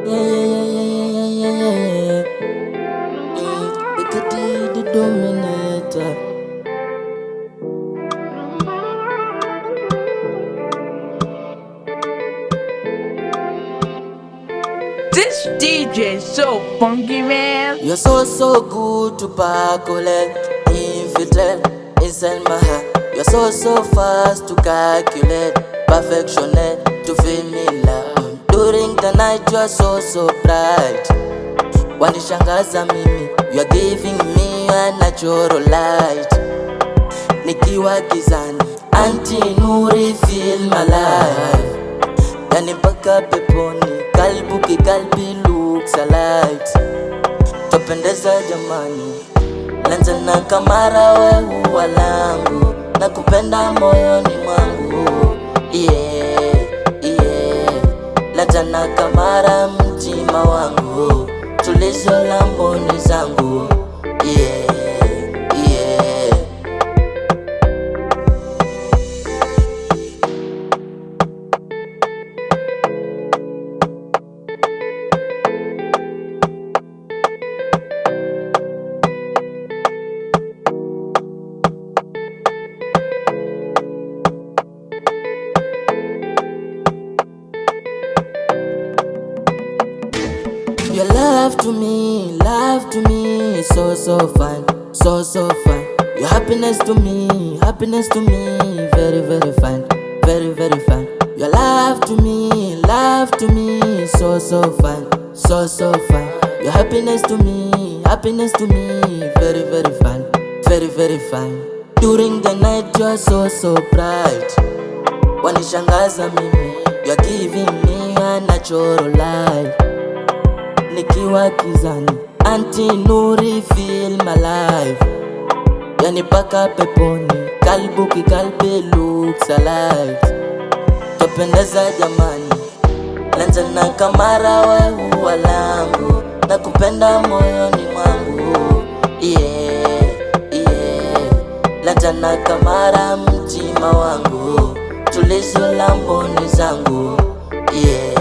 Yeah, yeah, yeah, yeah, yeah, yeah, yeah. Look at the dominator. This DJ so funky, man. You're so, so good to percolate, infiltrate inside my heart. You're so, so fast to calculate, perfectionate to feel me love. During the night, you're so, so bright. Wanishangaza mimi, you're giving me a natural light. Nikiwa gizani, Auntie Nuri feel my life. Yani mpaka peponi, kalbu kikalbi looks alive. Topendeza jamani, Lanza na kamara we huwa langu, na kupenda moyoni mwangu. Yeah, yeah. Lanza na kamara mtima wangu, tulizo la mboni zangu. Yeah, yeah. Your love to me, so so fine, so so fine. Your happiness to me, very very fine, very very fine. Your love to me, so so fine, so so fine. Your happiness to me, very very fine, very very fine. During the night you are so so bright. Wanishangaza mimi, you are giving me a natural life. Nikiwa gizani, Auntie Nuri feel my life. Yani paka peponi, kalbu kikalbi looks alive. Topendeza jamani, Lanza na kamara we huwa langu, na kupenda moyoni mwangu. Yeah, yeah. Lanza na kamara mtima wangu, tulizo la mboni zangu. Yeah.